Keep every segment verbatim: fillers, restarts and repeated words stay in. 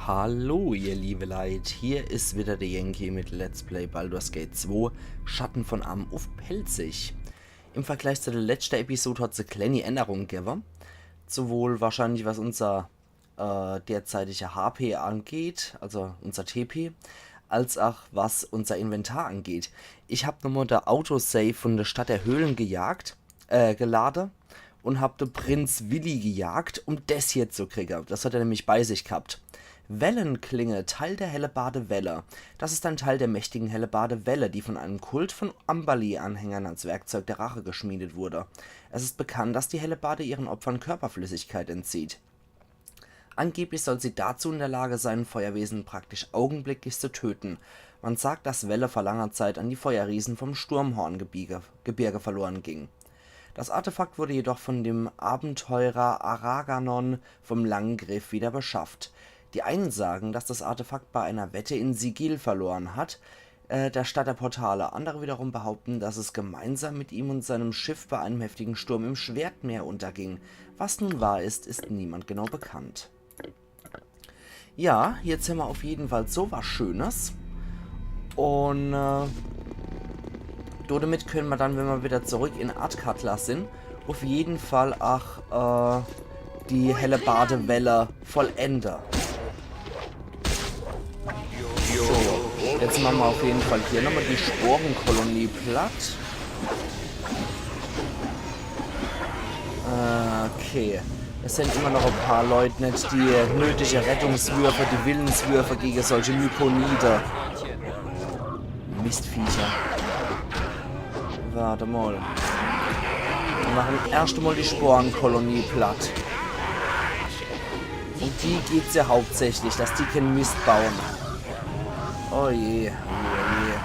Hallo, ihr liebe Leit, hier is wieder der Yankee mit Let's Play Baldur's Gate zwei, Schatten von Amn uff Pälzisch. Im Vergleich zu der letschte Episode hat's e kleine Änderung gewwe. Sowohl wahrscheinlich, was unser, äh, derzeitige H P angeht, also unser T P, als auch was unser Inventar angeht. Ich hab nochmal der Autosave von der Stadt der Höhlen gejagt, äh, gelade und hab de Prinz Willi gejagt, um des hier zu kriege. Das hat er nämlich bei sich gehabt. Wellenklinge, Teil der Hellebarde Welle. Das ist ein Teil der mächtigen Hellebarde Welle, die von einem Kult von Amberley-Anhängern als Werkzeug der Rache geschmiedet wurde. Es ist bekannt, dass die Hellebarde ihren Opfern Körperflüssigkeit entzieht. Angeblich soll sie dazu in der Lage sein, Feuerwesen praktisch augenblicklich zu töten. Man sagt, dass Welle vor langer Zeit an die Feuerriesen vom Sturmhorngebirge, Gebirge verloren ging. Das Artefakt wurde jedoch von dem Abenteurer Araganon vom Langen Griff wieder beschafft. Die einen sagen, dass das Artefakt bei einer Wette in Sigil verloren hat, äh, der Stadt der Portale. Andere wiederum behaupten, dass es gemeinsam mit ihm und seinem Schiff bei einem heftigen Sturm im Schwertmeer unterging. Was nun wahr ist, ist niemand genau bekannt. Ja, jetzt hämmer auf jeden Fall so was Schönes. Und, äh, damit können wir dann, wenn wir wieder zurück in Athkatla sind, auf jeden Fall auch, äh, die Hellebarde Welle vollende. So, jetzt machen wir auf jeden Fall hier nochmal die Sporenkolonie platt. Äh, okay. Es sind immer noch ein paar Leute nicht die nötige Rettungswürfe, die Willenswürfe gegen solche Mykonide. Mistviecher. Warte mal. Wir machen erst mal die Sporenkolonie platt. Um die geht's ja hauptsächlich, dass die keinen Mist bauen. Oh je, oh je, oh je.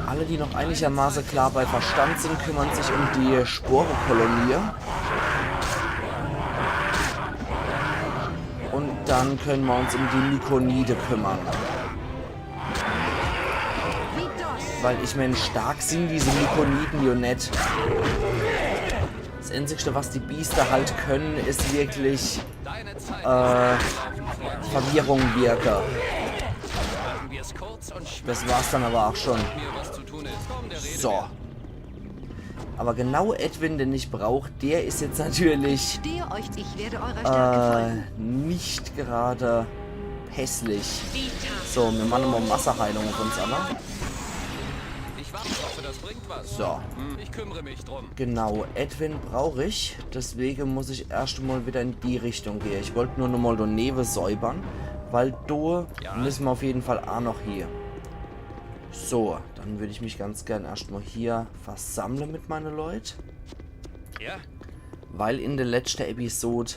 Alle, die noch einigermaßen klar bei Verstand sind, kümmern sich um die Sporenkolonie. Und dann können wir uns um die Mykonide kümmern. Weil ich mein, stark sind diese Mykoniden ja nicht. Das Einzigste, was die Biester halt können, ist wirklich, äh, Verwirrung wirken. Das war's dann aber auch schon. So. Aber genau Edwin, den ich brauch, der ist jetzt natürlich, Stehe euch, ich werde eurer Stärke äh, folgen. Nicht gerade pässlich. So, wir machen mal Masseheilung auf uns alle. Ich warte, ich hoffe, das bringt was. So, Ich kümmere mich drum. genau, Edwin brauch ich. Deswegen muss ich erst mal wieder in die Richtung gehen. Ich wollte nur noch mal daneben säubern, weil da Ja. Müssen wir auf jeden Fall auch noch hier. So, dann würde ich mich ganz gern erst mal hier versammeln mit meine Leut. Ja? Weil in der letzten Episode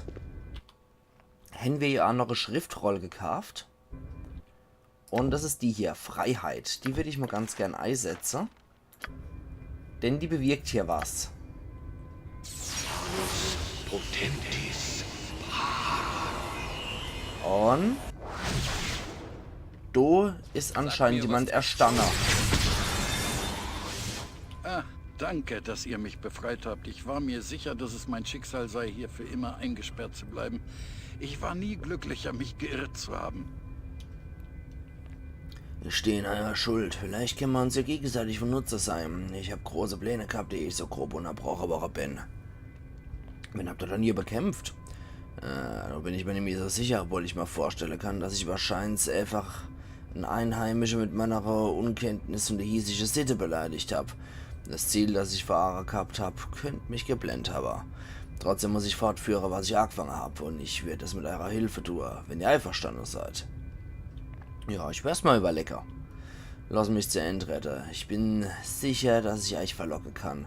haben wir ja auch noch eine Schriftrolle gekauft. Und das ist die hier, Freiheit. Die würde ich mal ganz gern einsetzen. Denn die bewirkt hier was. Potentis. Und do ist anscheinend jemand erstanne. Ah, danke, dass ihr mich befreit habt. Ich war mir sicher, dass es mein Schicksal sei, hier für immer eingesperrt zu bleiben. Ich war nie glücklicher, mich geirrt zu haben. Ich stehe in eurer Schuld. Vielleicht können wir uns ja gegenseitig von Nutze sein. Ich hab große Pläne gehabt, die ich so grob unterbrochen worden bin. Wen habt ihr denn hier bekämpft? Äh, da bin ich mir nicht mehr so sicher, obwohl ich mir vorstellen kann, dass ich wahrscheinlich einfach einen Einheimischen mit meiner Unkenntnis von der hiesigen Sitte beleidigt hab. Das Ziel, das ich vor Augen gehabt hab, könnte mich geblendet haben. Trotzdem muss ich fortführen, was ich angefangen hab, und ich werde es mit eurer Hilfe tun, wenn ihr einverstanden seid. Ja, ich werd's mal überlegen. Lass mich zu Ende reden. Ich bin sicher, dass ich euch verlocken kann.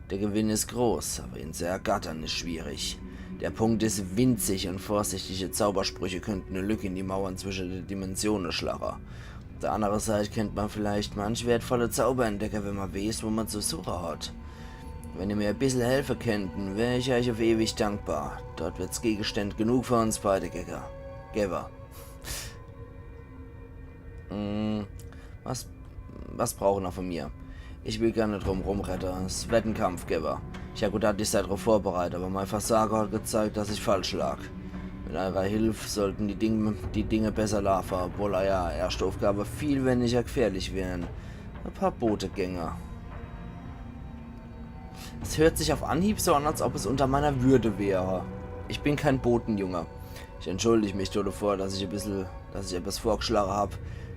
Der Gewinn ist groß, aber ihn zu ergattern ist schwierig. Der Punkt ist winzig und vorsichtige Zaubersprüche könnten eine Lücke in die Mauern zwischen den Dimensionen schlagen. Auf der anderen Seite könnte man vielleicht manch wertvolle Zauber entdecken, wenn man weiß, wo man zu suchen hat. Wenn ihr mir ein bisschen helfen könnten, wäre ich euch auf ewig dankbar. Dort wird's Gegenstände genug für uns beide gege- geben. Hm, was, was braucht ihr von mir? Ich will gar nicht drum rumreden. Es wird einen Kampf geben. Ich hab gedacht, ich sei darauf vorbereitet, aber mein Versagen hat gezeigt, dass ich falsch lag. Mit eurer Hilf sollten die Dinge, die Dinge besser laufen, obwohl eure erste Aufgabe viel weniger gefährlich wären. Ein paar Botengänger. Es hört sich auf Anhieb so an, als ob es unter meiner Würde wäre. Ich bin kein Botenjunge. Ich entschuldige mich davor, dass ich ein bisschen, dass ich etwas vorgeschlagen hab,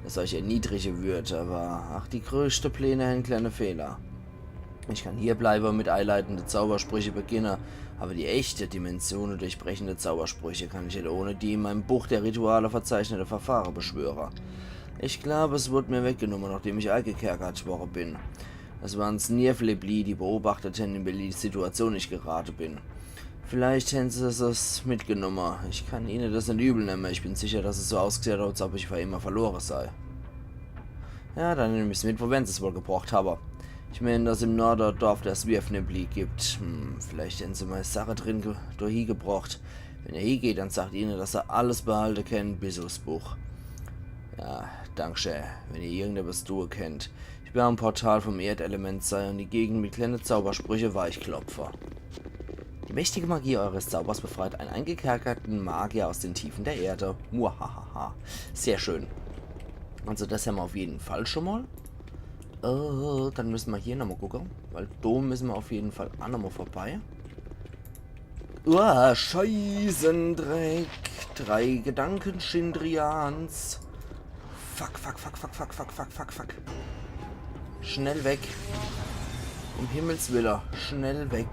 das euch erniedrigen wird, aber ach, die größte Pläne haben kleine Fehler. Ich kann hier bleiben und mit einleitende Zaubersprüche beginnen, aber die echte Dimension durchbrechende Zaubersprüche kann ich nicht ohne die in meinem Buch der Rituale verzeichnete Verfahren beschwören. Ich glaube, es wurde mir weggenommen, nachdem ich eingekerkert worden bin. Es waren Snieflebli, die beobachtet haben, in welche Situation ich geraten bin. Vielleicht haben sie es mitgenommen. Ich kann ihnen das nicht übel nehmen. Ich bin sicher, dass es so ausgesehen hat, als ob ich für immer verloren sei. Ja, dann nehm ich's mit, wo wenn sie's wohl gebracht haben. Ich mein, dass im Norden ein Dorf, das Snieflebli gibt. Hm, vielleicht haben sie meine Sache drin ge- dorthin gebracht. Wenn ihr hingeht, dann sagt ihnen, dass sie alles behalten können, bis aufs Buch. Ja, danke schön, wenn ihr irgendetwas tun könnt. Ich werde am Portal vom Erdelement sein und die Gegend mit kleinen Zaubersprüchen weichklopfen. Die mächtige Magie eures Zaubers befreit einen eingekerkerten Magier aus den Tiefen der Erde. Muahaha. Sehr schön. Also das haben wir auf jeden Fall schon mal. Äh, dann müssen wir hier nochmal gucken, weil da müssen wir auf jeden Fall auch nochmal vorbei. Uah, Scheißendreck. Drei Gedanken Chandrians. Fuck, fuck, fuck, fuck. Schnell weg. Um Himmels Willen, schnell weg.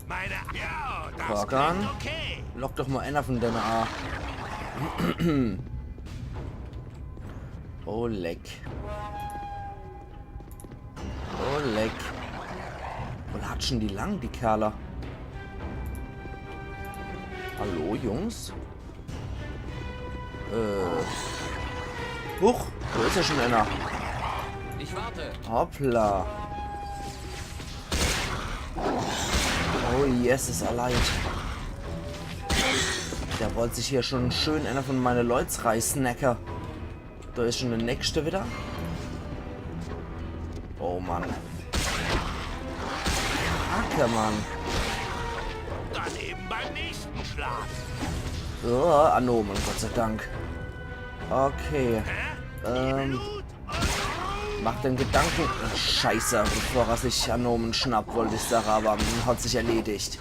Meine. Ja, das Korgan. Klingt okay. Lock doch mal einer von denen an. Oh, leck. Oh, leck. Wo latschen die lang, die Kerle? Hallo, Jungs? Äh. Huch, da ist ja schon einer. Ich warte. Hoppla. Oh, yes, ist er leid. Der wollte sich hier schon schön einer von meine Leuts reisnacken. Da ist schon der nächste wieder. Oh Mann. Kacke, Mann. Dann eben beim nächsten Schlag. Oh, Anomen, Gott sei Dank. Okay. Ähm, mach den Gedanken. Ach, Scheiße, bevor er sich Anomen schnappt, wollte ich sagen, aber hm, hat sich erledigt.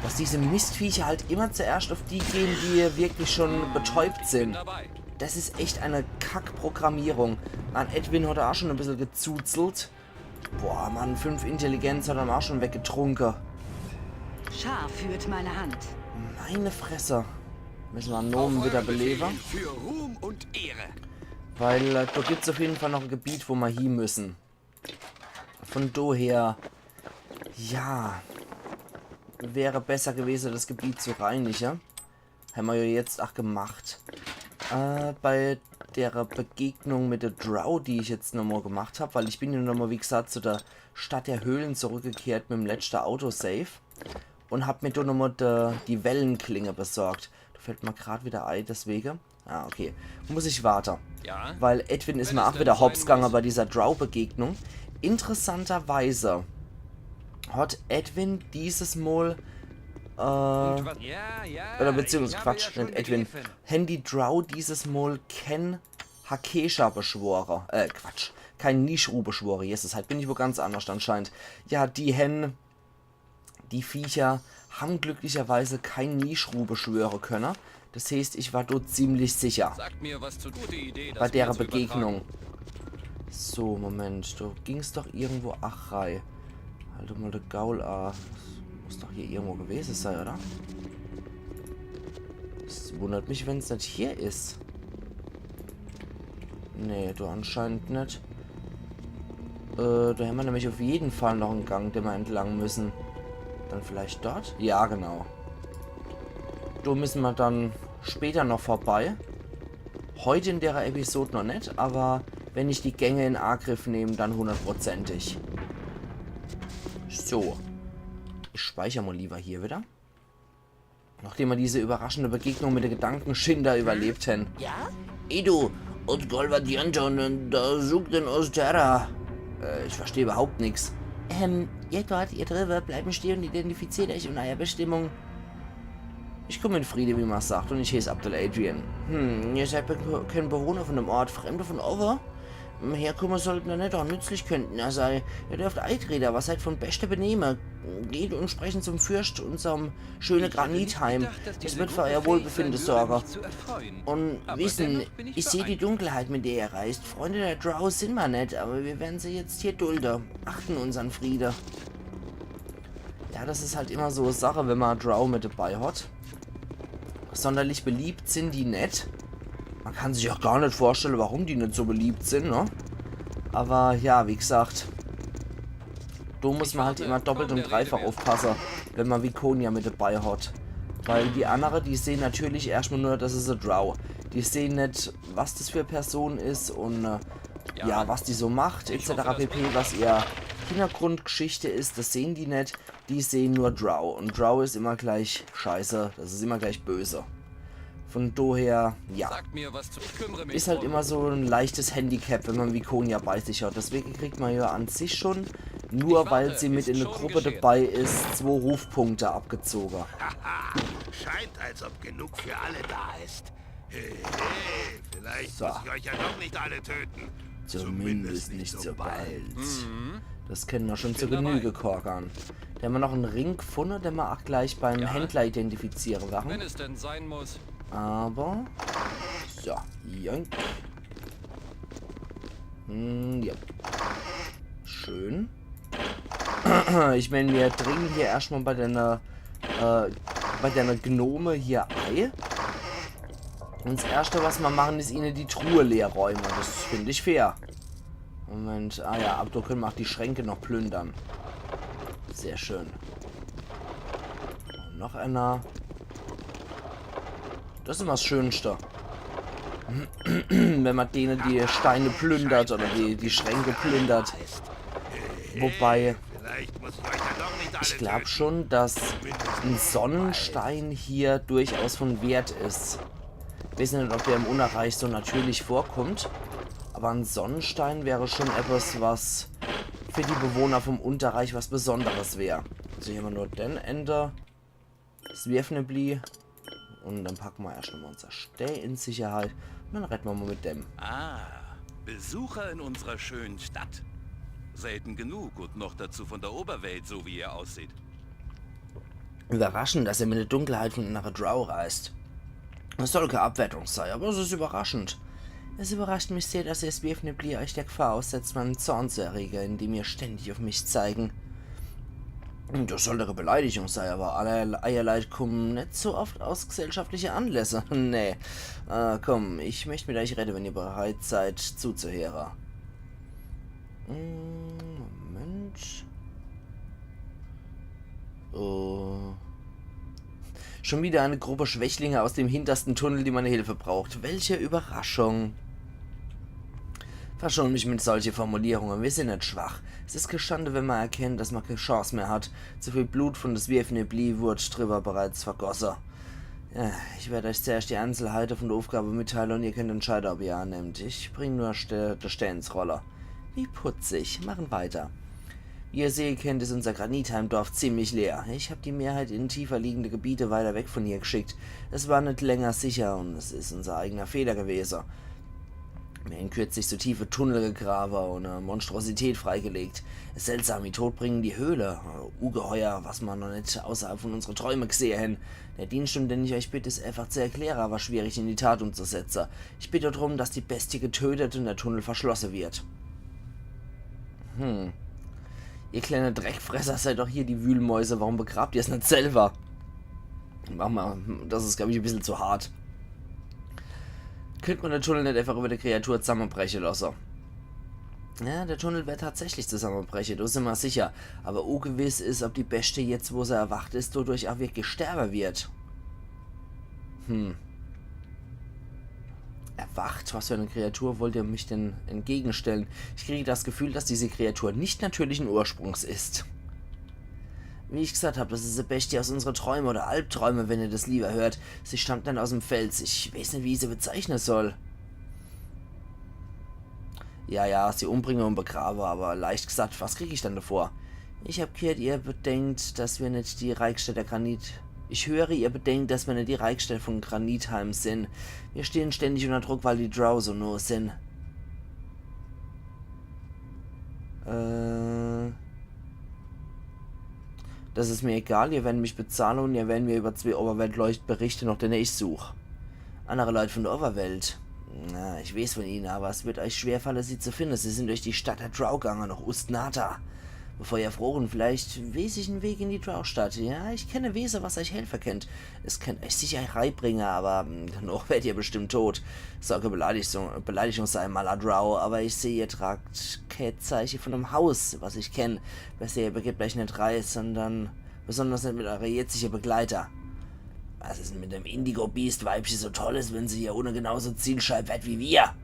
Dass diese Mistviecher halt immer zuerst auf die gehen, die wirklich schon betäubt sind. Dabei. Das ist echt eine Kack-Programmierung. Mann, Edwin hat auch schon ein bisschen gezuzelt. Boah, Mann, fünf Intelligenz hat er auch schon weggetrunken. Shar führt meine Hand. Meine Fresse. Müssen wir Anomen wieder beleben. Für Ruhm und Ehre. Weil äh, da gibt's auf jeden Fall noch ein Gebiet, wo wir hin müssen. Von daher, ja, wäre besser gewesen, das Gebiet zu reinigen. Haben wir ja jetzt auch gemacht. Äh, bei der Begegnung mit der Drow, die ich jetzt nochmal gemacht hab, weil ich bin ja nochmal, wie gesagt, zu der Stadt der Höhlen zurückgekehrt mit dem letzten Autosave und hab mir da nochmal die, die Wellenklinge besorgt. Da fällt mir grad wieder ein, deswegen. Ah, okay. Muss ich warten. Ja? Weil Edwin ist Wenn mir es auch denn wieder sein hops gegangen muss. Bei dieser Drow-Begegnung. Interessanterweise hat Edwin dieses Mal, äh, Und was? Ja, ja. oder beziehungsweise Ich habe Quatsch, ja schon nicht Edwin, begriffen. Handy Drow dieses Mal kein Hakesha beschworen. Äh, Quatsch, kein Nishru beschworen. Jesus, halt bin ich wo ganz anders anscheinend. Ja, die Hen, die Viecher haben glücklicherweise kein Nishru beschwören können. Das heißt, ich war dort ziemlich sicher Sagt mir, was zu tun. Gute Idee, das bei mir der zu übertragen. Begegnung. So, Moment, da ging's doch irgendwo ach rei. Halt mal der Gaul a. Das muss doch hier irgendwo gewesen sein, oder? Es wundert mich, wenn's nicht hier ist. Nee, da anscheinend nicht. Äh, da haben wir nämlich auf jeden Fall noch einen Gang, den wir entlang müssen. Dann vielleicht dort? Ja, genau. Da müssen wir dann später noch vorbei. Heute in der Episode noch nicht, aber wenn ich die Gänge in Angriff nehme, dann hundertprozentig. So. Ich speichere mal lieber hier wieder. Nachdem wir diese überraschende Begegnung mit den Gedankenschinder überlebt haben. Ja? Edu, und Golvadianton, da sucht den Ostera. Äh, ich verstehe überhaupt nichts. Ähm, ihr dort, ihr driwwe, bleiwen stehe un identifiziert euch in eurer Bestimmung. Ich komm in Friede, wie ma sagt, un ich heeß Abdel Adrian. Hm, ihr seid be- kein Bewohner von dem Ort, Fremde von owwe? Hm, herkumme sollten er net, ach nützlich könnten er sei. Ihr dürft Eitreder, awwer seid von beschte Benehme. Geht un sprechen zum Fürscht, unserm schöne Granithaim. Es wird für euer Wohlbefinde sorge. Un wissen, ich seh die Dunkelheit, mit der ihr reist. Freunde der Drow sin ma net, awwer mir werden se jetzt hier dulde. Achten unsern Friede. Ja, das is halt immer so e Sache, wenn ma Drow mit dabei hat. Sonderlich beliebt sin die net. Ma kann sich ach gar net vorstelle, warum die net so beliebt sin, ne? Awwer ja, wie gesagt, do muss ma halt immer doppelt un dreifach uffpasse, wenn ma Viconia mit dabei hat. Weil die annere, die sehn natürlich erschtmal nur, das is e Drow. Die sehn net, was das für e Person is un äh, ja, was die so macht, et cetera pp, was ihr Hintergrundgeschichte is, das sehn die net. Die sehn nur Drow. Un Drow is immer gleich scheiße, das is immer gleich böse. Von doher, ja. Sagt mir, was zu. Ich kümmere mich. Is halt drum. Immer so e leichtes Handicap, wenn ma Viconia bei sich hat. Deswege kriegt ma ja an sich schon, nur weil sie mit in de Gruppe dabei is, zwo Rufpunkte abgezoge. Scheint, als ob genug für alle da ist. Hey, hey, vielleicht muss ich euch ja doch nicht alle töten. Zumindest nicht so bald. Das kenne ma schon zur Genüge korkern. Do hämmer noch en Ring gfunne, den ma ach gleich beim Händler identifiziere werre. Wenn es denn sein muss. Awwer. So, joink. Hm, ja. Schön. Ich mein, mir dringe hier erschtmal bei dene, äh, bei dene Gnome hier ei. Un das Erschte, was ma mache, is ihne die Truhe leer räume. Das find ich fair. Moment, ah ja, ab do kenne ma ach die Schränke noch plündere. Sehr schön. Un noch einer. Das is immer das Schönste. Wenn ma dene die Steine plündert oder die, die Schränke plündert. Wobei, ich glaub schon, dass en Sonnenstein hier durchaus von Wert is. Ich weiß net, ob der im Unterreich so natürlich vorkommt, awwer en Sonnenstein wär schon etwas, was für die Bewohner vom Unterreich was Besonderes wär. Also hier hämmer nur den Ender. Das Werfnebli. Un dann packe ma erscht mal unser Stää in Sicherheit. Un dann redde ma mal mit dem. Ah, Besucher in unserer schönen Stadt. Selten genug und noch dazu von der Oberwelt, so wie ihr aussieht. Überraschend, dass ihr mit der Dunkelheit von Innerer Drow reist. Es soll keine Abwertung sein, aber es ist überraschend. Es überrascht mich sehr, dass ihr Swiftnibli euch der Gefahr aussetzt, meinen Zorn zu erregen, indem ihr ständig auf mich zeigen. Das soll keine Beleidigung sein, aber alle Eierleit kommen nicht so oft aus gesellschaftliche Anlässe. Nee. Äh, komm, ich möchte mit euch reden, wenn ihr bereit seid, zuzuhören. Hm, Moment. Oh. Schon wieder eine Gruppe Schwächlinge aus dem hintersten Tunnel, die meine Hilfe braucht. Welche Überraschung. Verschont mich mit solche Formulierungen, wir sind nicht schwach. Es ist keine Schande, wenn man erkennt, dass man keine Chance mehr hat. Zu viel Blut von der Swiftnibli wurde drüber bereits vergossen. Ja, ich werde euch zuerst die Einzelheiten von der Aufgabe mitteilen und ihr könnt entscheiden, ob ihr annehmt. Ich bringe nur Ste der Stää ins Rollen. Wie putzig. Machen weiter. Wie ihr sehen könnt, ist unser Granitheim-Dorf ziemlich leer. Ich habe die Mehrheit in tiefer liegende Gebiete weiter weg von hier geschickt. Es war nicht länger sicher und es ist unser eigener Fehler gewesen. Wir haben kürzlich so tiefe Tunnel gegraben und eine Monstrosität freigelegt. Seltsam, die todbringende Höhle. Ungeheuer, was wir noch nicht außerhalb von unseren Träumen gesehen haben. Der Dienst, um den ich euch bitte, ist einfach zu erklären, aber schwierig in die Tat umzusetzen. Ich bitte darum, dass die Bestie getötet und der Tunnel verschlossen wird. Hm. Ihr kleine Dreckfresser seid doch hier die Wühlmäuse. Warum begrabt ihr es nicht selber? Mach mal, das ist, glaube ich, ein bisschen zu hart. Könnte man den Tunnel nicht einfach über die Kreatur zusammenbrechen lassen? Ja, der Tunnel wird tatsächlich zusammenbrechen, da sind wir sicher. Aber ungewiss ist, ob die Bestie jetzt, wo sie erwacht ist, dadurch auch wirklich sterben wird. Hm. Erwacht? Was für eine Kreatur wollt ihr mich denn entgegenstellen? Ich kriege das Gefühl, dass diese Kreatur nicht natürlichen Ursprungs ist. Wie ich gesagt habe, das ist eine Bestie aus unseren Träumen oder Albträumen, wenn ihr das lieber hört. Sie stammt nicht aus dem Fels. Ich weiß nicht, wie ich sie bezeichnen soll. Ja, ja, sie umbringen und begraben, aber leicht gesagt, was kriege ich dann davor? Ich hab gehört, ihr bedenkt, dass wir net die Reichstadt der Granit... Ich höre, ihr bedenkt, dass wir net die Reichstadt von Granithelm sin. Wir stehen ständig unter Druck, weil die Drow so nah sin. Äh, das is mir egal, ihr werdet mich bezahle und ihr werdet mir über zwee Oberweltleucht berichte, noch denne ich such. Andere Leut von der Oberwelt. Na, ich weeß von ihne, aber es wird euch schwerfalle, sie zu finde. Sie sin durch die Stadt der Drow gange, noch Ustnata. Bevor ihr froren, vielleicht weeß ich en Weg in die Drow-Stadt. Ja, ich kenne e Wese, was euch helfe kennt. Es kennt euch sicher reibringe, aber hm, danach werdet ihr bestimmt tot. Solche Beleidigung, Beleidigung sei mal, Drow, aber ich seh, ihr tragt kee Zeiche von em Haus, was ich kenn. Besser, ihr begebt euch net rei, sondern besonders net mit eure jetzige Begleiter. Was is mit dem Indigo-Beast-Weibche so Tolles, wenn sie hier ohne genauso zielscharf werd wie wir?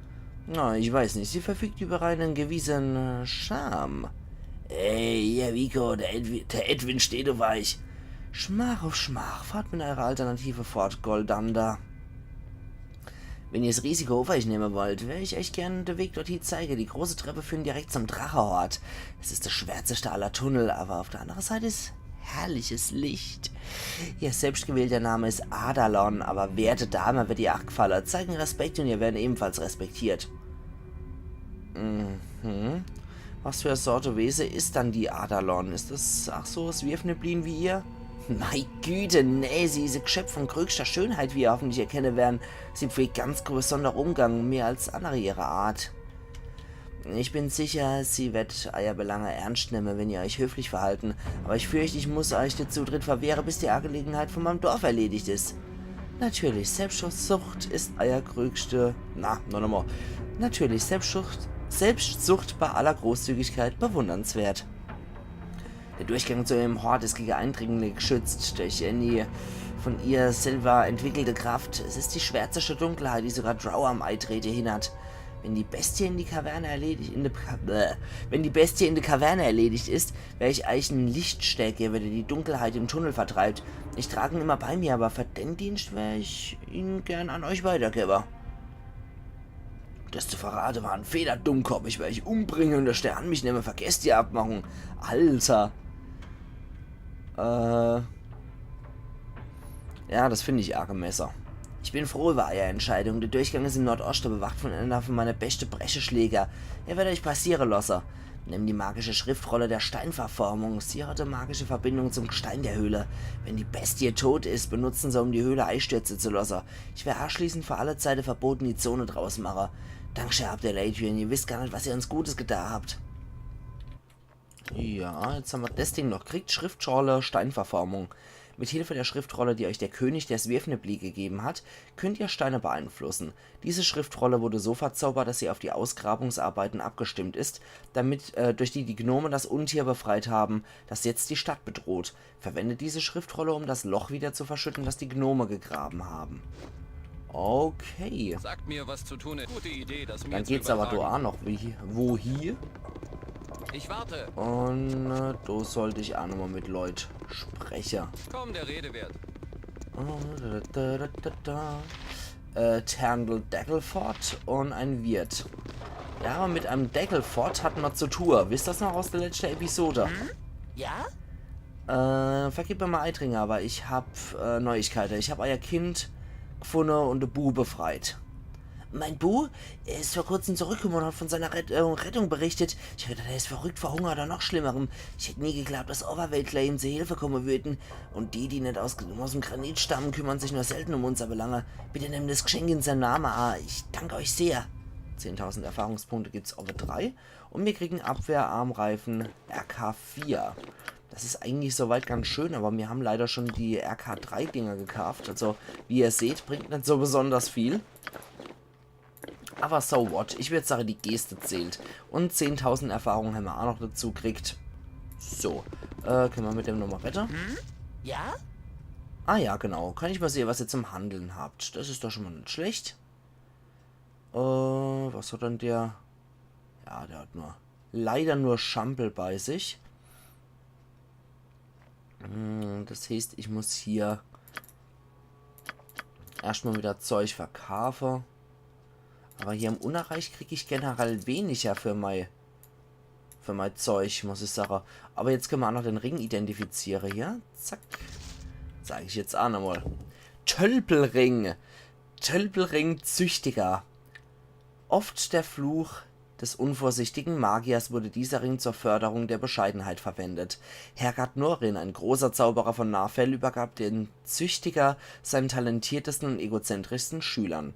Na, ich weiß nicht, sie verfügt über einen gewissen äh, Charme. Ey, Yaviko, der, Edwi der Edwin steht auf euch. Schmach auf Schmach, fahrt mit eurer Alternative fort, Goldander. Wenn ihr es Risiko auf euch nehme wollt, wär ich euch gern de Weg dorthin zeige. Die große Treppe führt direkt zum Drachehort. Es is de schwärzeste aller Tunnel, aber auf der andere Seit is herrliches Licht. Ihr selbstgewählter Name is Adalon, aber werte Dame wird ihr aach gfalle. Zeigen Respekt und ihr werdet ebenfalls respektiert. Mhm. Was für e Sorte Wese is dann die Adalon? Is das aach so was Swiafneblin wie ihr? Mei Güte, nee, sie is e Gschöpf von größter Schönheit, wie ihr hoffentlich erkenne werren. Sie pflegt ganz besondere Umgang, mehr als andere ihrer Art. Ich bin sicher, sie wird eier Belange ernst nemme, wenn ihr euch höflich verhalten. Aber ich fürcht, ich muss euch de Zutritt verwehre, bis die Angelegenheit von meinem Dorf erledigt is. Natürlich, Selbstsucht is eier größte... Na, noch emol. Natürlich, Selbstsucht, Selbstsucht bei aller Großzügigkeit bewundernswert. Der Durchgang zu ihrem Hort is gegen Eindringlinge geschützt durch eine von ihr selber entwickelte Kraft. Es is die schwärzeste Dunkelheit, die sogar Drow am Eitrete hindert. Wenn die Bestie in die Kaverne erledigt, in de Ka bäh. Wenn die Bestie in de Kaverne erledigt is, wer ich eich en Lichtsteck gewwe, der die Dunkelheit im Tunnel vertreibt. Ich trag en immer bei mir, aber für den Dienst wär ich en gern an euch weitergewwe. Das zu verrate war en Fehler, Dummkopf. Ich wär euch umbringe und de Stern mich nemme. Vergesst die Abmachung. Alter. Äh. Ja, das find ich argemesse. Ich bin froh über eier Entscheidung. Der Durchgang is im Nordoschte, bewacht von einer von meine beste Brecheschläger. Er wird euch passiere losse. Nimm die magische Schriftrolle der Steinverformung. Sie hat e magische Verbindung zum Gestein der Höhle. Wenn die Bestie tot is, benutzen se, um die Höhle eistürze zu losse. Ich wär anschließend für alle Zeite verboten, die Zone draus mache. Dankeschön, Abdel Adrian. Ihr wisst gar net, was ihr uns Gutes getan habt. Ja, jetzt hammer das Ding noch gekriegt. Schriftrolle, Steinverformung. Mit Hilfe der Schriftrolle, die euch der König der Swiafnibli gegeben hat, könnt ihr Steine beeinflussen. Diese Schriftrolle wurde so verzaubert, dass sie auf die Ausgrabungsarbeiten abgestimmt ist, damit, äh, durch die die Gnome das Untier befreit haben, das jetzt die Stadt bedroht. Verwendet diese Schriftrolle, um das Loch wieder zu verschütten, das die Gnome gegraben haben. Okay. Sagt mir, was zu tun ist. Gute Idee, das mir Dann zu geht's aber übertragen. Do a noch wie, wo hier. Ich warte. Und äh, do sollt ich a nochmal mit Leut spreche. Kaum der Rede wert. Oh, da, da, da, da, da. Äh, Tandle Dagglefort und ein Wirt. Ja, aber mit einem Dagglefort hat man zu tun. Wisst das noch aus der letzten Episode? Ja? Äh, vergib mir mal Eitringer, aber ich hab äh, Neuigkeiten. Ich hab euer Kind gefunden und de Bu befreit. Mein Bu? Er ist vor kurzem zurückgekommen und hat von seiner Ret äh, Rettung berichtet. Ich hab gedacht, er ist verrückt, verhungert oder noch Schlimmerem. Ich hätte nie geglaubt, dass Overweltler ihm zu Hilfe kommen würden. Und die, die nicht aus, aus dem Granit stammen, kümmern sich nur selten um unser Belange. Bitte nehmt das Geschenk in seinem Namen an. Ich danke euch sehr. Zehntausend Erfahrungspunkte gibt's Oppe drei. Und wir kriegen Abwehrarmreifen R K vier. Das ist eigentlich soweit ganz schön, aber wir haben leider schon die R K drei Dinger gekauft. Also, wie ihr seht, bringt nicht so besonders viel. Aber so what. Ich würde sagen, die Geste zählt. Und zehntausend Erfahrung haben wir auch noch dazu gekriegt. So, äh, können wir mit dem nochmal weiter? Ja? Ah ja, genau. Kann ich mal sehen, was ihr zum Handeln habt. Das ist doch schon mal nicht schlecht. Äh, was hat denn der? Ja, der hat nur, leider nur Schampel bei sich. Hm, das heißt, ich muss hier erstmal wieder Zeug verkaufen. Aber hier im Unnerreich krieg ich generell weniger für mein für mein Zeug, muss ich sage. Aber jetzt könne mer ach noch den Ring identifiziere hier. Zack. Zeig ich jetzt ach nochmal. Tölpelring. Tölpelring Züchtiger. Oft der Fluch des unvorsichtigen Magiers wurde dieser Ring zur Förderung der Bescheidenheit verwendet. Hergard Norin, ein großer Zauberer von Nafel, übergab den Züchtiger seinen talentiertesten und egozentrischsten Schülern.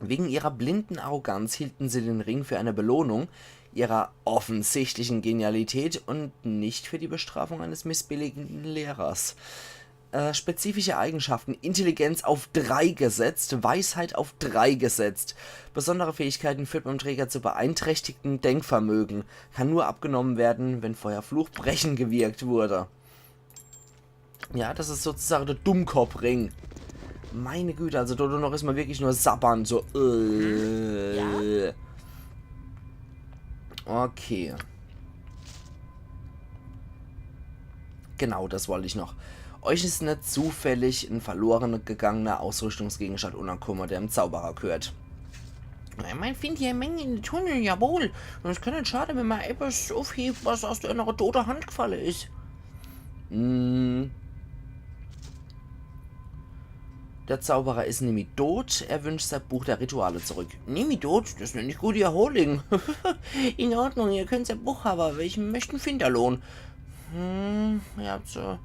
Wegen ihrer blinden Arroganz hielten sie den Ring für eine Belohnung ihrer offensichtlichen Genialität und nicht für die Bestrafung eines missbilligenden Lehrers. Äh, spezifische Eigenschaften: Intelligenz auf drei gesetzt, Weisheit auf drei gesetzt. Besondere Fähigkeiten führt beim Träger zu beeinträchtigtem Denkvermögen. Kann nur abgenommen werden, wenn vorher Fluchbrechen gewirkt wurde. Ja, das is sozusagen der Dummkopfring. Meine Güte, also do noch is mer wirklich nur sabbern, so, äh. Ja? Okay. Genau, das wollt ich noch. Euch is net zufällig en verloren gegangener Ausrüstungsgegenstand unnerkumme, der em Zauberer gehört? Ja, mer findt hier e Menge in de Tunnel, jawohl. Un es kann net schade, wenn mer ebbes uffhebt, was aus der annere tote Hand gefalle is. Mm. Der Zauberer is nimmi tot. Er wünscht sein Buch der Rituale zurück. Nimmi tot? Das nenn ich gute Erholung. In Ordnung, ihr könnt sein Buch habe, aber ich möcht en Finderlohn. Hm, ihr habt so,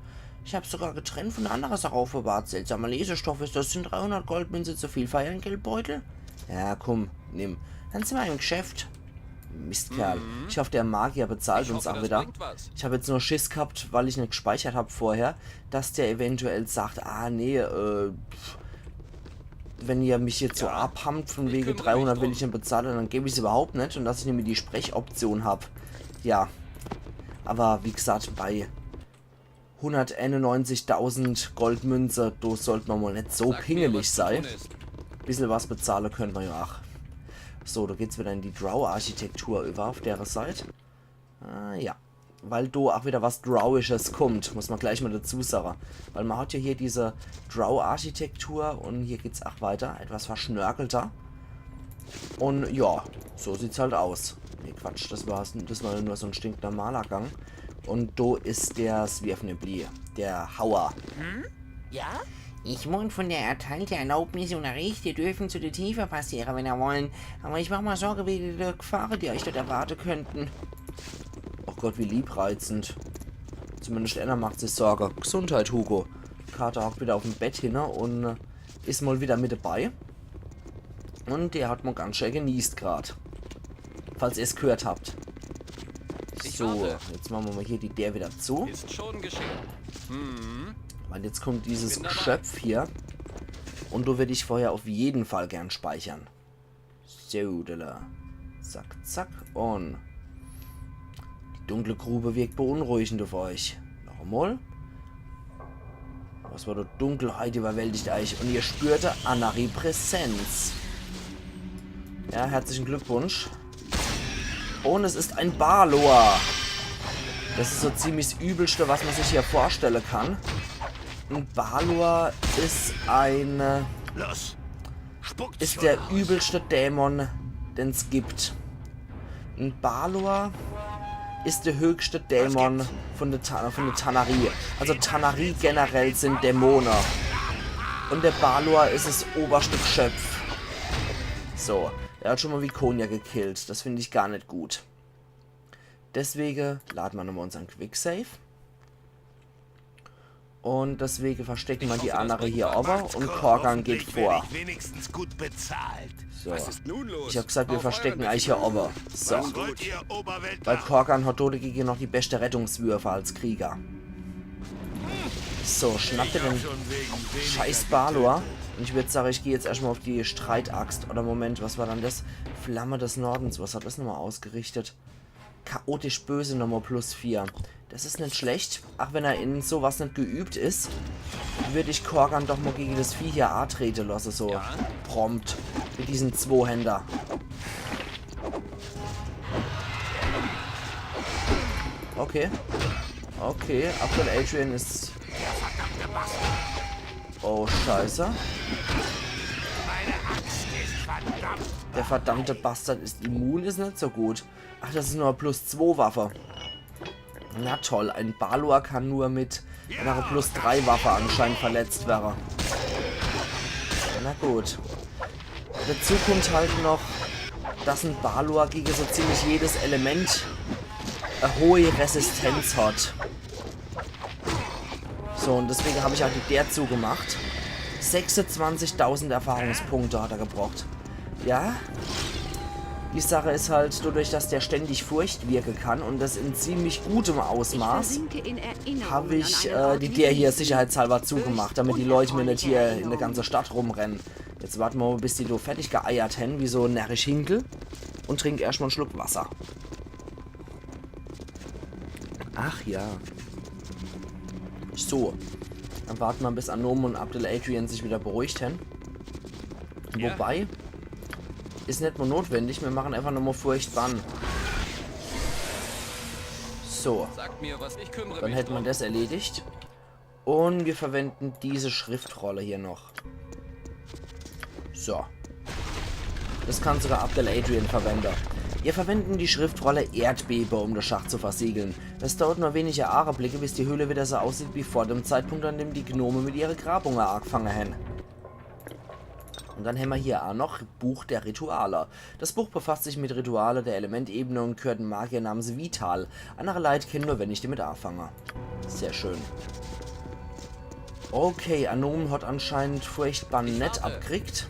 ich hab's sogar getrennt von der annere Sach aufbewahrt. Seltsamer Lesestoff is das. Sind dreihundert Goldmünze zu viel für Ihren Geldbeutel? Ja, komm, nimm. Dann sind mer im Geschäft. Mistkerl. Mhm. Ich hoff, der Magier bezahlt uns auch wieder. Ich hab jetzt nur Schiss gehabt, weil ich net gespeichert hab vorher, dass der eventuell sagt, ah, nee, äh, pff, wenn ihr mich jetzt so abhammt von wege dreihundert will ich net bezahle, dann geb ich's überhaupt net und dass ich nimmi die Sprechoption hab. Ja. Aber wie gesagt, bei hunderteinundneunzigtausend Goldmünze, do sollt mer mal net so pingelig sei. Bissel was bezahle könnt mer ja ach. So, do geht's wieder in die Drow-Architektur über auf dere Seit. Ah, ja. Weil do ach wieder was Drowisches kommt, muss mer gleich mal dazu sage. Weil mer hat ja hier diese Drow-Architektur und hier geht's ach weiter, etwas verschnörkelter. Und ja, so sieht's halt aus. Nee, Quatsch, das war's, das war nur so en stinknormaler Gang. Und do is der Svirfneblii, der Hauer. Hm? Ja? Ich wurde von der erteilte Erlaubnis unterrichtet, dürfen zu der Tiefe passiere, wenn er wollen. Aber ich mach mer Sorge wege der Gefahren, die euch dort erwarte könnten. Ach Gott, wie liebreizend. Zumindest einer macht sich Sorge. Gesundheit, Hugo. Carter hockt wieder auf'm Bett hinne und, äh, is mal wieder mit dabei. Und der hat mal ganz schön genießt grad. Falls ihr's gehört habt. So, jetzt mache mer mal hier die Deer wieder zu. Ist schon geschehen. Hm. Weil jetzt kommt dieses Geschöpf hier. Und do würd ich vorher auf jeden Fall gern speichern. So, dala. Zack, zack. Und die dunkle Grube wirkt beunruhigend auf euch. Noch einmal. Was war dort? Dunkelheit überwältigt euch und ihr spürt Anari Präsenz. Ja, herzlichen Glückwunsch. Und es ist ein Balor. Das ist so ziemlich das Übelste, was man sich hier vorstellen kann. Ein Balor ist ein, äh, ist der übelste Dämon, den's gibt. Ein Balor ist der höchste Dämon von der, Ta von der Tanaree. Also Tanaree generell sind Dämonen. Und der Balor ist das oberste Geschöpf. So, er hat schon mal Viconia gekillt. Das finde ich gar nicht gut. Deswegen laden wir nochmal unseren Quicksave. Und deswegen verstecken wir die andere hier oben und Korgan geht vor. So. Ich hab gesagt, wir verstecken euch hier oben. So. Weil Korgan hat dagegen noch die beste Rettungswürfe als Krieger. So, schnapp dir den scheiß Balor. Und ich würd sagen, ich gehe jetzt erstmal auf die Streitaxt. Oder Moment, was war dann das? Flamme des Nordens. Was hat das nochmal ausgerichtet? Chaotisch böse nochmal plus vier. Das ist nicht schlecht. Auch wenn er in sowas nicht geübt ist, würde ich Korgan doch mal gegen das Vieh hier antreten lassen, so prompt. Mit diesem Zweihänder. Okay. Okay, Abdel Adrian ist... Oh, scheiße. Der verdammte Bastard ist immun, ist nicht so gut. Ach, das is nur e plus zwei Waffe. Na toll, ein Balor kann nur mit einer plus drei Waffe anscheinend verletzt werre. Na gut. Dazu kommt halt noch, dass en Balor gegen so ziemlich jedes Element e hohe Resistenz hat. So, und deswegen hab ich halt die der zugemacht. Sechsundzwanzigtausend Erfahrungspunkte hat er gebraucht. Ja. Die Sache is halt, dadurch, dass der ständig Furcht wirken kann und das in ziemlich gutem Ausmaß, hab ich äh, die der hier sicherheitshalber zugemacht, damit die Leute mir net hier in der ganzen Stadt rumrennen. Jetzt warten wir mal, bis die do fertig geeiert hen, wie so närrisch Hinkel. Und trink erscht mal en Schluck Wasser. Ach ja. So. Dann warten wir, bis Anomen und Abdel Adrian sich wieder beruhigt hen. Ja. Wobei, is net mal notwendig, wir machen einfach nochmal Furcht Bann. So. Sagt mir, was ich kümmere Dann mich hätte man drum. Das erledigt. Und wir verwenden diese Schriftrolle hier noch. So. Das kann sogar Abdel Adrian verwenden. Wir verwenden die Schriftrolle Erdbebe, um das Schach zu versiegeln. Das dauert nur wenige Augenblicke, bis die Höhle wieder so aussieht wie vor dem Zeitpunkt, an dem die Gnome mit ihrer Grabung angefangen haben. Und dann haben wir hier auch noch Buch der Rituale. Das Buch befasst sich mit Rituale der Elementebene und gehört einem Magier namens Vital. Andere Leute können nur wenig damit anfangen. Sehr schön. Okay, Anomen hat anscheinend Furcht Bann net abkriegt.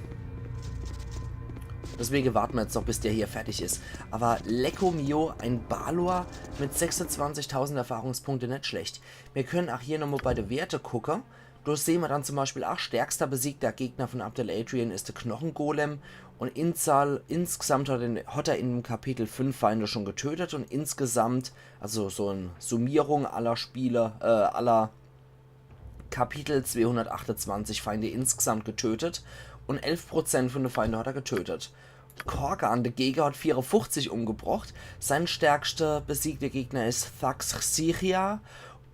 Deswegen warten wir jetzt noch, bis der hier fertig ist. Aber lecko mio, ein Balor mit sechsundzwanzigtausend Erfahrungspunkte, net schlecht. Wir können auch hier nochmal bei den Werten gucken. Do sehen wir dann zum Beispiel auch, stärkster besiegter Gegner von Abdel Adrian ist der Knochengolem. Und in Zahl, insgesamt hat, in, hat er in dem Kapitel fünf Feinde schon getötet und insgesamt, also so eine Summierung aller Spiele, äh, aller Kapitel, zweihundertachtundzwanzig Feinde insgesamt getötet und elf Prozent von den Feinden hat er getötet. Korgan dagegen hat vierundfünfzig umgebracht. Sein stärkster besiegter Gegner ist Thax Xirria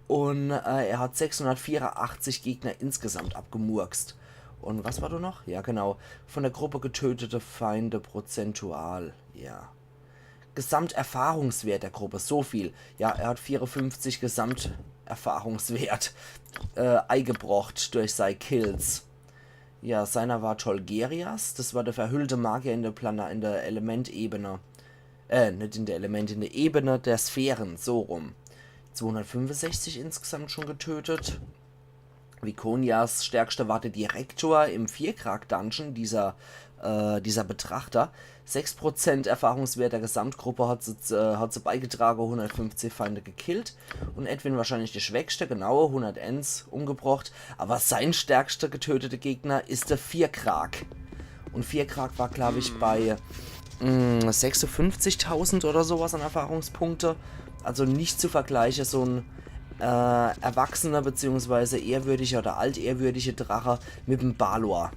und äh, er hat sechshundertvierundachtzig Gegner insgesamt abgemurkst. Und was war da noch? Ja, genau. Von der Gruppe getötete Feinde prozentual. Ja. Gesamterfahrungswert der Gruppe, so viel. Ja, er hat vierundfünfzig Gesamterfahrungswert äh, eingebrocht durch seine Kills. Ja, seiner war Tolgerias, das war der verhüllte Magier in der Plana-, in der Elementebene. Äh, nicht in der Element, in der Ebene der Sphären, so rum. Zweihundertfünfundsechzig insgesamt schon getötet. Viconias stärkster war der Direktor im Vierkrag-Dungeon, dieser, äh, dieser Betrachter. Sechs Prozent Erfahrungswert der Gesamtgruppe hat se, äh, hat se beigetragen, hundertfünfzig Feinde gekillt. Und Edwin wahrscheinlich der Schwächste, genau, hunderteins umgebracht. Aber sein stärkster getöteter Gegner ist der Vierkrag. Und Vierkrag war, glaube ich, bei mm, sechsundfünfzigtausend oder sowas an Erfahrungspunkte. Also nicht zu vergleichen, so ein äh, erwachsener beziehungsweise ehrwürdiger oder altehrwürdiger Drache mit dem Balor.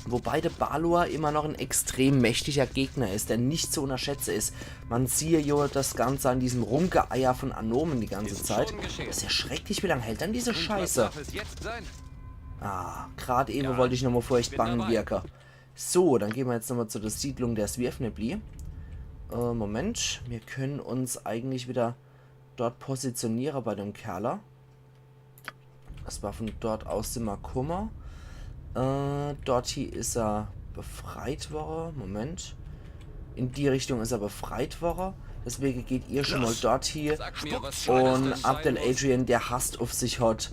Wobei der Balor immer noch ein extrem mächtiger Gegner ist, der nicht zu unterschätzen ist. Man siehe ja das Ganze an diesem Rumgeeier von Anomen die ganze Zeit. Ist ja schrecklich, wie lange hält dann diese Scheiße? Ah, grad eben wollte ich nochmal Furcht Bann wirken. So, dann gehen wir jetzt nochmal zu der Siedlung der Svirfnebli. Äh, Moment, wir können uns eigentlich wieder dort positionieren bei dem Kerl. Das war von dort aus immer Kummer. Äh, dort hier ist er befreit worden. Moment. In die Richtung ist er befreit worden. Deswegen geht ihr schon mal dort hier. Und Abdel Adrian, der Hass auf sich hat,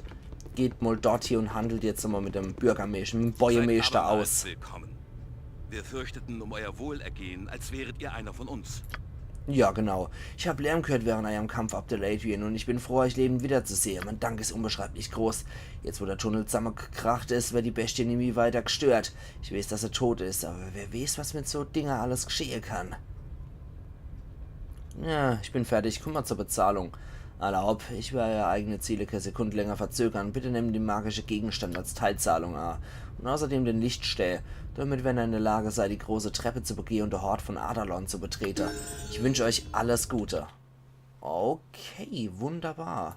geht mal dort hier und handelt jetzt nochmal mit dem Bürgermeister, mit dem Bäuermeister aus. Wir fürchteten um euer Wohlergehen, als wäret ihr einer von uns. Ja, genau. Ich hab Lärm gehört während eurem Kampf, Abdel Adrian, und ich bin froh, euch lebend wiederzusehen. Mein Dank ist unbeschreiblich groß. Jetzt, wo der Tunnel zusammengekracht ist, wird die Bestie nie weiter gestört. Ich weiß, dass er tot ist, aber wer weiß, was mit so Dinger alles geschehen kann. Ja, ich bin fertig. Komm mal zur Bezahlung. Alla hopp, ich werde eure eigene Ziele keine Sekunde länger verzögern. Bitte nehmt den magischen Gegenstand als Teilzahlung an. Und außerdem den Lichtstää. Damit, wenn ihr in der Lage seid, die große Treppe zu begehen und der Hort von Adalon zu betreten. Ich wünsche euch alles Gute. Okay, wunderbar.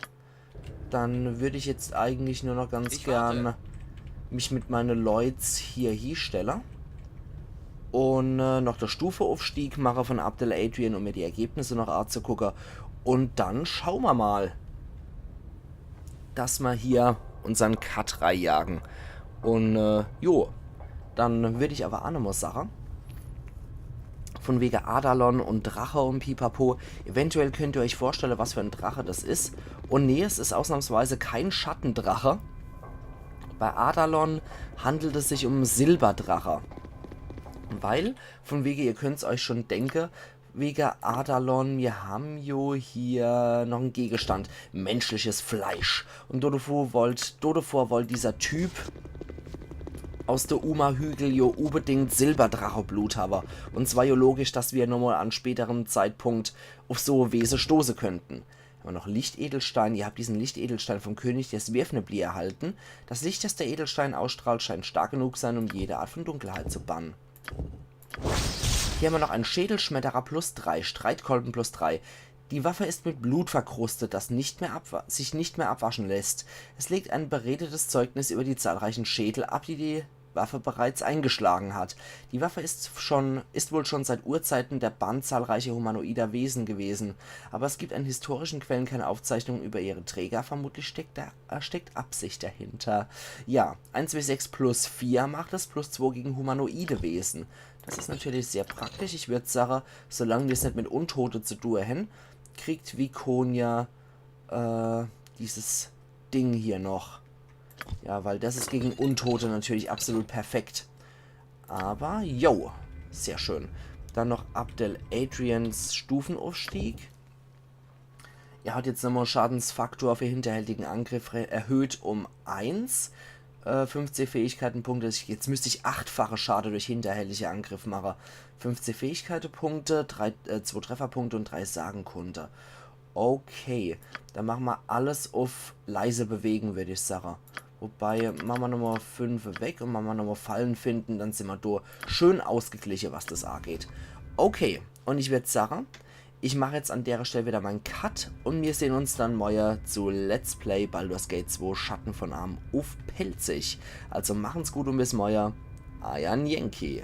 Dann würde ich jetzt eigentlich nur noch ganz gern mich mit meine Leute hier hinstellen. Un äh, noch de Stufeaufstieg mache von Abdel Adrian, um mir die Ergebnisse noch anzugucke. Un dann schau mer mal, dass mer hier unsern Cut reijagen. Un äh, jo, dann würd ich awwer aa nochmal sage, von wege Adalon un Drache un Pipapo, eventuell könnt ihr euch vorstelle, was für en Drache das is. Un nee, es is ausnahmsweise kein Schattendrache. Bei Adalon handelt es sich um en Silberdrache. Weil, von wege, ihr könnt's euch schon denke, wege Adalon, mir ham jo hier noch en Gegenstand, menschliches Fleisch. Un dodevor wollt, dodevor wollt dieser Typ aus de Uma-Hügel jo unbedingt Silberdracheblut hawwe. Un 's war jo logisch, dass mir nochmal an späterem Zeitpunkt uf so e Wese stoße könnten. Awwer noch Lichtedelstein. Ihr habt diesen Lichtedelstein vom König der Svirfnebli erhalten. Das Licht, das der Edelstein ausstrahlt, scheint stark genug sein, um jede Art von Dunkelheit zu bannen. Hier ham mer noch en Schädelschmetterer plus drei, Streitkolben plus drei. Die Waffe ist mit Blut verkrustet, das nicht mehr abwa- sich nicht mehr abwaschen lässt. Es liegt ein beredetes Zeugnis über die zahlreichen Schädel ab, die die Waffe bereits eingeschlagen hat. Die Waffe ist schon, ist wohl schon seit Urzeiten der Bann zahlreicher humanoider Wesen gewesen, aber es gibt in historischen Quellen keine Aufzeichnungen über ihre Träger. Vermutlich steckt, da, äh, steckt Absicht dahinter. Ja, eins W sechs plus vier macht es, plus zwei gegen humanoide Wesen. Das is natürlich sehr praktisch. Ich würd sage, solang mir's net mit Untote zu tue hen, kriegt Viconia äh, dieses Ding hier noch. Ja, weil das is gegen Untote natürlich absolut perfekt. Aber, jo, sehr schön. Dann noch Abdel Adrians Stufenaufstieg. Er hat jetzt nochmal Schadensfaktor für hinterhältigen Angriff re- erhöht um eins. Äh, fünfzig Fähigkeitenpunkte. Ich- Jetzt müsst ich achtfache Schade durch hinterhältige Angriff mache. fünfzig Fähigkeitenpunkte, drei, äh, zwei Trefferpunkte un drei Sagenkunde. Okay, dann mache mer alles uf leise bewegen, würd ich sage. Wobei, mache mer nochmal fünf weg un mache mer nochmal Fallen finden, dann sin mer do schön ausgegliche, was das angeht. Okay, un ich würd sage, ich mach jetzt an dere Stell wieder mein Cut un mir sehn uns dann morje zu Let's Play Baldur's Gate zwei Schatten von Amn uf Pälzisch. Also machen's gut un bis morje. Eier Yankee.